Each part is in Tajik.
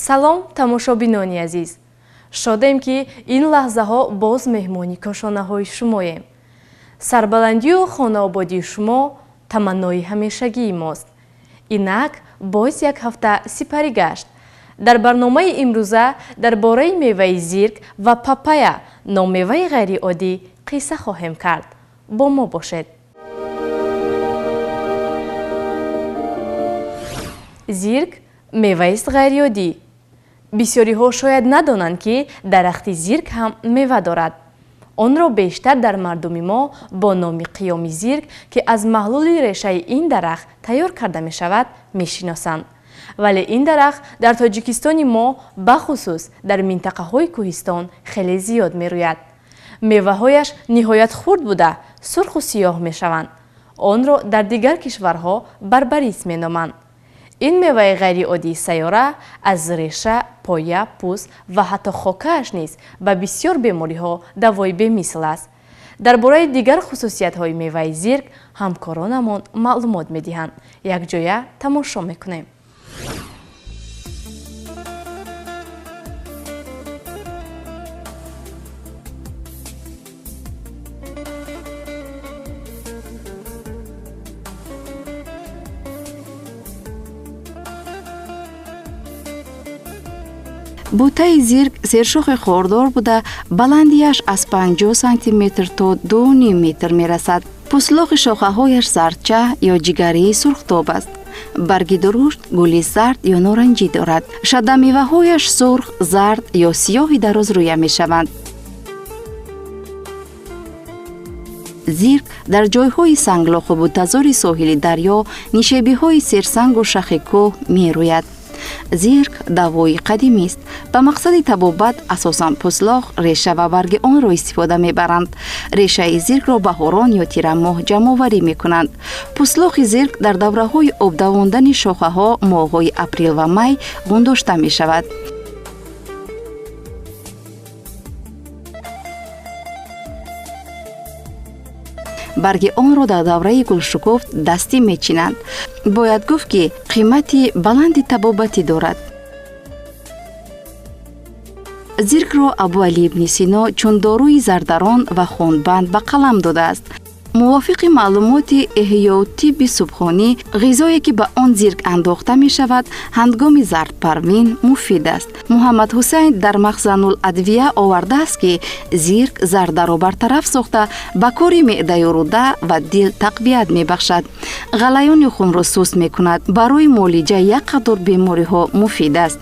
Салом, тамошобинони азиз! Шодем, ки ин лаҳзаҳо боз меҳмони кошонаҳои шумоем. Сарбаландию хонаободии шумо таманнои ҳамешагии мост. Инак боз як ҳафта сипарӣ гашт. Дар барномаи имрӯза дар бораи меваи зирк ва папая, номеваи ғайриоддӣ, қисса хоҳем кард. Бо мо бошед. Зирк меваист ғайриоддӣ. Бисёриҳо шояд надонанд, ки дарахти зирк ҳам мева дорад. Онро бештар дар мардуми мо бо номи қиёми зирк, ки аз маҳлули решаи ин дарахт тайёр карда мешавад, мешиносанд. Вале ин дарахт дар Тоҷикистони мо, бахусус дар минтақаҳои кӯҳистон, хеле зиёд мерӯяд. Меваҳояш ниҳоят хурд буда, сурху сиёҳ мешаванд. Онро дар дигар кишварҳо барбарис меноманд. Ин меваи ғайриоддии сайёра аз реша, поя, пӯст ва ҳатто хокааш низ ба бисёр бемориҳо давои бемисл аст. Дар бораи дигар хусусиятҳои меваи зирк ҳамкоронамон маълумот медиҳанд. Якҷоя тамошо мекунем. Бутаи зирк сершохи хордор буда, баландиаш аз 50 сантиметр то 2,5 метр мерасад. Пӯслоқи шохаҳояш зардча ё ҷигарии сурхтоб аст. Барги дурушт, гули зард ё норанҷӣ дорад. Шадамеваҳояш сурх, зард ё сиёҳи дарозрӯя мешаванд. Зирк дар ҷойҳои санглоху бутазори соҳили дарё, нишебиҳои серсангу шахи кӯҳ мерӯяд. Зирк давои қадимист. Ба мақсади табобат асосан пӯслоқ, реша ва барги онро истифода мебаранд. Решаи зиркро баҳорон ё тирамоҳ ҷамъоварӣ мекунанд. Пӯслоқи зирк дар давраҳои обдавондани шохаҳо, моҳҳои апрел ва май, ғундошта мешавад. Барги онро дар давраи гулшукуфт дастӣ мечинанд. Бояд гуфт, ки қимати баланди табобатӣ дорад. Зиркро Абуалӣ ибни Сино чун доруи зардарон ва хунбанд ба қалам додааст. Мувофиқи маълумоти Эҳёутибби Субҳонӣ, ғизое ки ба он зирк андохта мешавад, ҳангоми зардпарвин муфид аст. Муҳаммад Ҳусайн дар Махзанул Адвия овардааст, ки зирк зардаро бартараф сохта, ба кори меъдаю рӯда ва дил тақвият мебахшад, ғалаёни хунро суст мекунад, барои муолиҷаи як қатор бемориҳо муфид аст.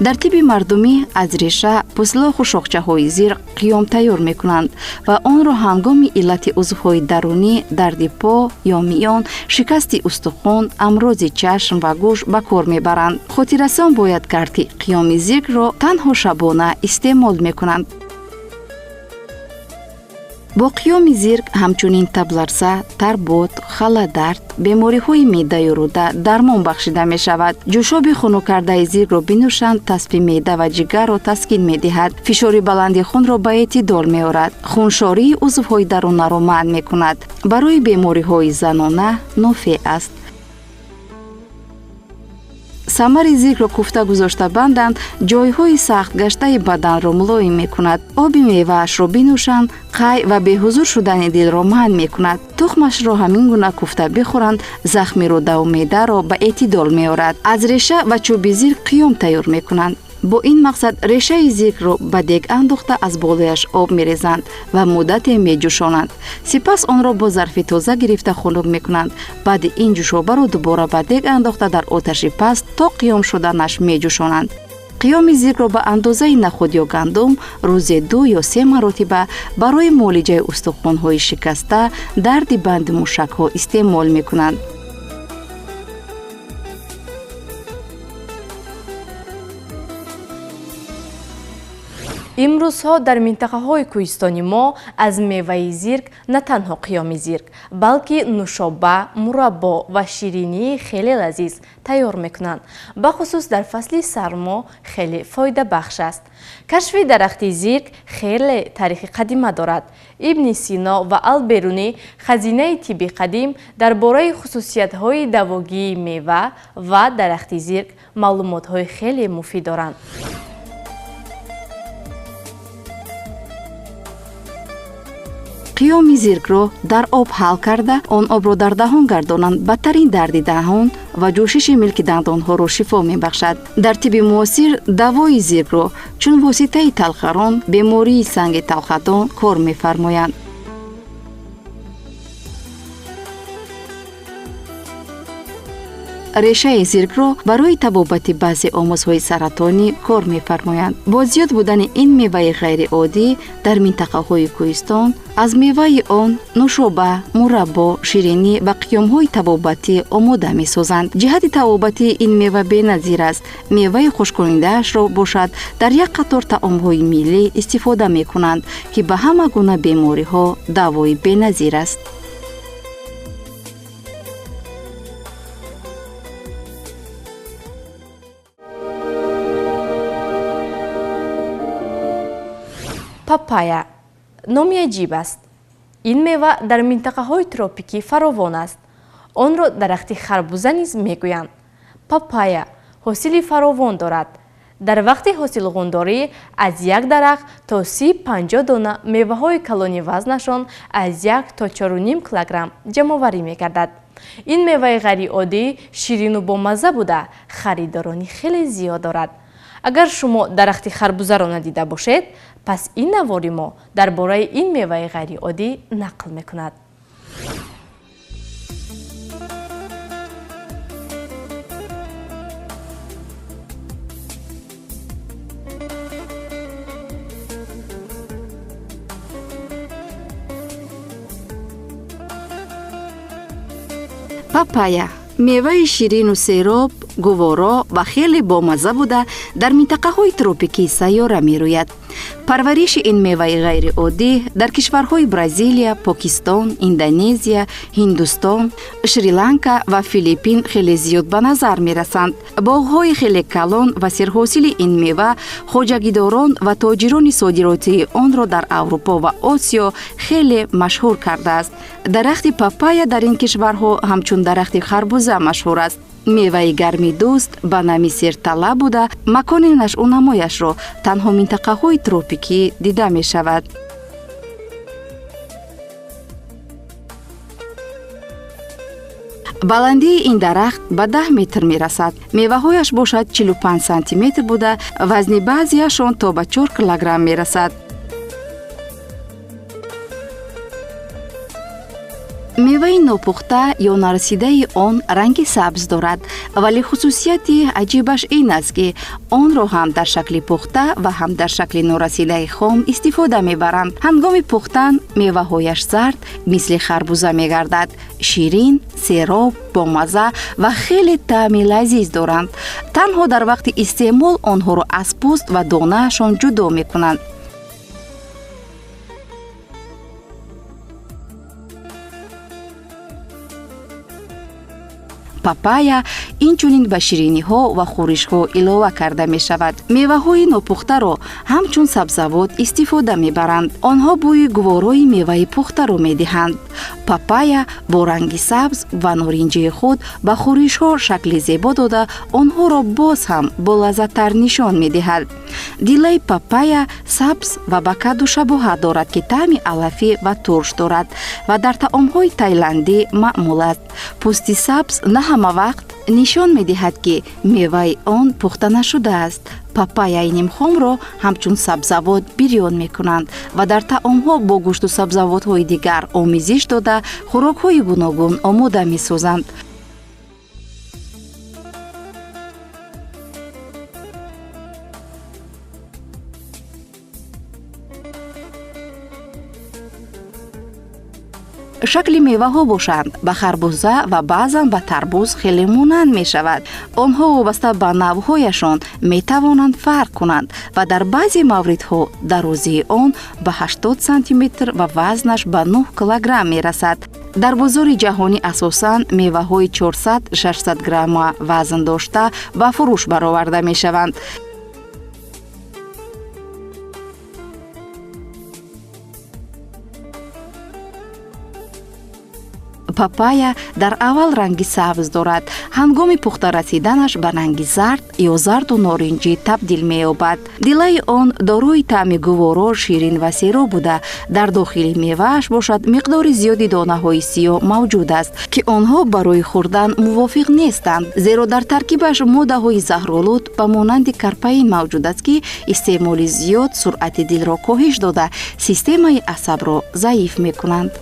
Дар тибби мардумӣ аз реша, пӯслоқу шохчаҳои зирк қиём тайёр мекунанд ва онро ҳангоми иллати узвҳои дарунӣ, дарди по ё миён, шикасти устухон, амрози чашм ва гӯш ба кор мебаранд. Хотиррасон бояд кард, ки қиёми зиркро танҳо шабона истеъмол мекунанд. Бо қиёми зирк ҳамчунин табларза, тарбот, халадард, бемориҳои меъдаю рӯда дармон бахшида мешавад. Ҷӯшоби хунуккардаи зиркро бинӯшанд, таспи меъда ва ҷигарро таскин медиҳад, фишори баланди хунро ба эътидол меорад, хуншории узвҳои дарунаро манъ мекунад, барои бемориҳои занона нофеъ аст. Самари зиркро куфта гузошта банданд, ҷойҳои сахтгаштаи баданро мулоим мекунад. Оби меваашро бинӯшанд, қай ва беҳузур шудани дилро манъ мекунад. Тухмашро ҳамин гуна куфта бихӯранд, захми рӯдаву меъдаро ба эътидол меорад. Аз реша ва чӯби зирк қиём тайёр мекунанд. Бо ин мақсад решаи зиркро ба дег андохта, аз болояш об мерезанд ва муддате меҷӯшонанд. Сипас онро бо зарфи тоза гирифта хунук мекунанд. Баъди ин ҷӯшобаро дубора ба дег андохта, дар оташи паст то қиём шуданаш меҷӯшонанд. Қиёми зиркро ба андозаи нахӯд ё гандум рӯзе ду ё се маротиба барои муолиҷаи устухонҳои шикаста, дарди банди мушакҳо истеъмол мекунанд. Имрӯзҳо дар минтақаҳои кӯҳистони мо аз меваи зирк на танҳо қиёми зирк, балки нушоба, мураббо ва ширинии хеле лазиз тайёр мекунанд. Бахусус дар фасли сармо хеле фоидабахш аст. Кашфи дарахти зирк хеле таърихи қадима дорад. Ибни Сино ва Алберунӣ хазинаи тибби қадим дар бораи хусусиятҳои давогии мева ва дарахти зирк маълумотҳои хеле муфид доранд. Қиёми зиркро дар об ҳал карда, он обро дар даҳон гардонанд, бадтарин дарди даҳон ва ҷӯшиши милки дандонҳоро шифо мебахшад. Дар тибби муосир давои зиркро чун воситаи талхарон, бемории санги талхадон кор мефармоянд. Решаи зиркро барои табобати баъзе омозҳои саратонӣ кор мефармоянд. Бо зиёд будани ин меваи ғайриоддӣ дар минтақаҳои кӯҳистон аз меваи он нушоба, мураббо, ширинӣ ва қиёмҳои табобатӣ омода месозанд. Ҷиҳати табобатӣ ин мева беназир аст. Меваи хушконидаашро бошад дар як қатор таомҳои миллӣ истифода мекунанд, ки ба ҳама гуна бемориҳо давои беназир аст. Папая номи аҷиб аст. Ин мева дар минтақаҳои тропикӣ фаровон аст. Онро дарахти харбуза низ мегӯянд. Папая ҳосили фаровон дорад. Дар вақти ҳосилғундорӣ аз як дарахт то 30-50 дона меваҳои калони вазнашон аз 1 то 4,5 килограмм ҷамъоварӣ мегардад. Ин меваи ғайриоддӣ ширину бомазза буда, харидорони хеле зиёд дорад. Агар шумо дарахти харбузаро надида бошед, пас ин навори мо дар бораи ин меваи ғайриоддӣ нақл мекунад. Папая меваи ширину сероб, гуворо ва хеле бомазза буда дар минтақаҳои тропикии сайёра мерӯяд. Парвариши ин меваи ғайриоддӣ дар кишварҳои Бразилия, Покистон, Индонезия, Ҳиндустон, Шри-Ланка ва Филиппин хеле зиёд ба назар мерасанд. Боғҳои хеле калон ва серҳосили ин мева хоҷагидорон ва тоҷирони содиротии онро дар Аврупо ва Осиё хеле машҳур кардааст. Дарахти папая дар ин кишварҳо ҳамчун дарахти харбуза машҳур аст. Меваи гармидӯст ба нами серталаб буда, макони нашъунамояшро танҳо минтақаҳои тропикӣ дида мешавад. Баландии ин дарахт ба 10 метр мерасад. Меваҳояш бошад 45 сантиметр буда, вазни баъзеашон то ба 4 килограмм мерасад. Меваи нопухта ё нарасидаи он ранги сабз дорад, вале хусусияти аҷибаш ин аст, ки онро ҳам дар шакли пухта ва ҳам дар шакли норасидаи хом истифода мебаранд. Ҳангоми пухтан меваҳояш зард мисли харбуза мегардад, ширин, сероб, бомазза ва хеле таъми лазиз доранд. Танҳо дар вақти истеъмол онҳоро аз пӯст ва донаашон ҷудо мекунанд. Папая инчунин ба шириниҳо ва хӯришҳо илова карда мешавад. Меваҳои нопухтаро ҳамчун сабзавот истифода мебаранд. Онҳо бӯи гуворои меваи пухтаро медиҳанд. Папая бо ранги сабз ва норинҷии худ ба хӯришҳо шакли зебо дода, онҳоро боз ҳам болаззаттар нишон медиҳад. Дилаи папая сабз ва ба каду шабоҳат дорад, ки таъми алафӣ ва турш дорад ва дар таомҳои тайландӣ маъмул аст. Пӯсти сабз на ҳама вақт нишон медиҳад, ки меваи он пухта нашудааст. Папаяи нимхомро ҳамчун сабзавот бирён мекунанд ва дар таомҳо бо гӯшту сабзавотҳои дигар омезиш дода, хӯрокҳои гуногун омода месозанд. Шакли меваҳо бошанд, ба харбуза ва баъзан ба тарбуз хеле монанд мешавад. Онҳо вобаста ба навъҳояшон метавонанд фарқ кунанд ва дар баъзе мавридҳо дарозии он ба 80 сантиметр ва вазнаш ба 9 килограмм мерасад. Дар бозори ҷаҳонӣ асосан меваҳои 400-600 грамма вазн дошта ба фурӯш бароварда мешаванд. Папая дар аввал ранги сабз дорад. Ҳангоми пухта расиданаш ба ранги зард ё зарду норинҷӣ табдил меёбад. Дилаи он дорои таъми гуворо, ширин ва серо буда, дар дохили мевааш бошад миқдори зиёди донаҳои сиёҳ мавҷуд аст, ки онҳо барои хӯрдан мувофиқ нестанд, зеро дар таркибаш моддаҳои заҳролуд ба монанди карпаин мавҷуд аст, ки истеъмоли зиёд суръати дилро коҳиш дода, системаи асабро заиф мекунанд.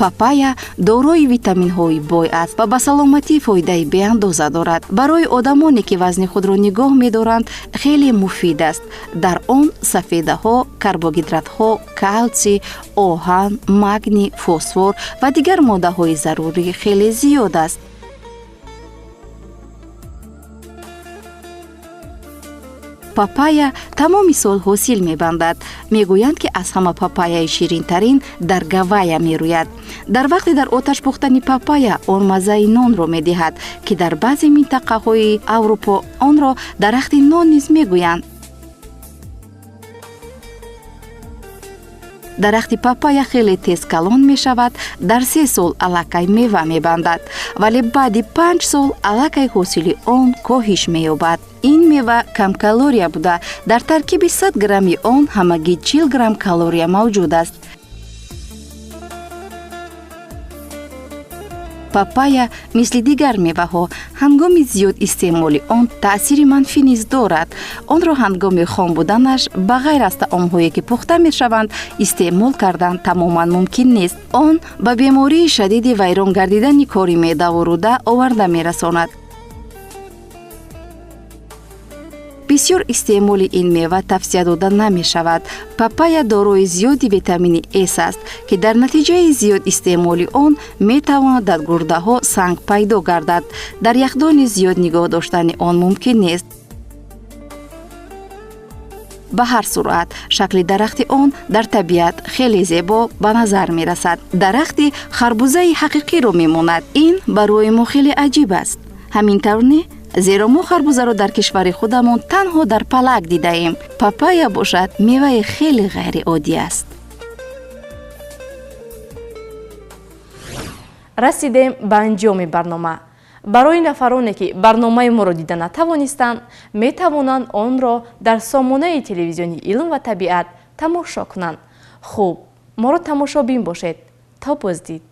Папая дорои витаминҳои бой аст ва ба саломатӣ фоидаи беандоза дорад. Барои одамоне, ки вазни худро нигоҳ медоранд, хеле муфид аст. Дар он сафедаҳо, карбогидратҳо, калсий, оҳан, магний, фосфор ва дигар моддаҳои зарурӣ хеле зиёд аст. Папая тамоми сол ҳосил мебандад. Мегӯянд, ки аз ҳама папаяи ширинтарин дар Гавайя мерӯяд. Дар вақти дар оташ пухтани папая он маззаи нонро медиҳад, ки дар баъзе минтақаҳои Аврупо онро дарахти нон низ мегӯянд. Дарахти папая хеле тез калон мешавад, дар 3 сол аллакай мева мебандад, вале баъди 5 сол аллакай ҳосили он коҳиш меёбад. Ин мева камкалория буда, дар таркиби 100 грамми он ҳамагӣ 40 грамм калория мавҷуд аст. Папая мисли дигар меваҳо ҳангоми зиёд истеъмоли он таъсири манфӣ низ дорад. Онро ҳангоми хом буданаш ба ғайр аз таомҳое, ки пухта мешаванд, истеъмол кардан тамоман мумкин нест. Он ба бемории шадиди вайрон гардидани кори меъдаву рӯда оварда мерасонад. Бисёр истеъмоли ин мева тавсия дода намешавад. Папая дорои зиёди витамини С аст, ки дар натиҷаи зиёд истеъмоли он метавонад дар гурдаҳо санг пайдо гардад. Дар яхдони зиёд нигоҳ доштани он мумкин нест. Ба ҳар суръат шакли дарахти он дар табиат хеле зебо ба назар мерасад. Дарахти харбузаи ҳақиқиро мемонад. Ин барои мо хеле аҷиб аст. Ҳамин тавр не? Зеро мо харбузаро дар кишвари худамон танҳо дар палак дидаем. Папая бошад меваи хеле ғайриоддӣ аст. Расидем ба анҷоми барнома. Барои нафароне, ки барномаи моро дида натавонистанд, метавонанд онро дар сомонаи телевизиони илм ва табиат тамошо кунанд. Хуб, моро тамошобин бошед. То боздид.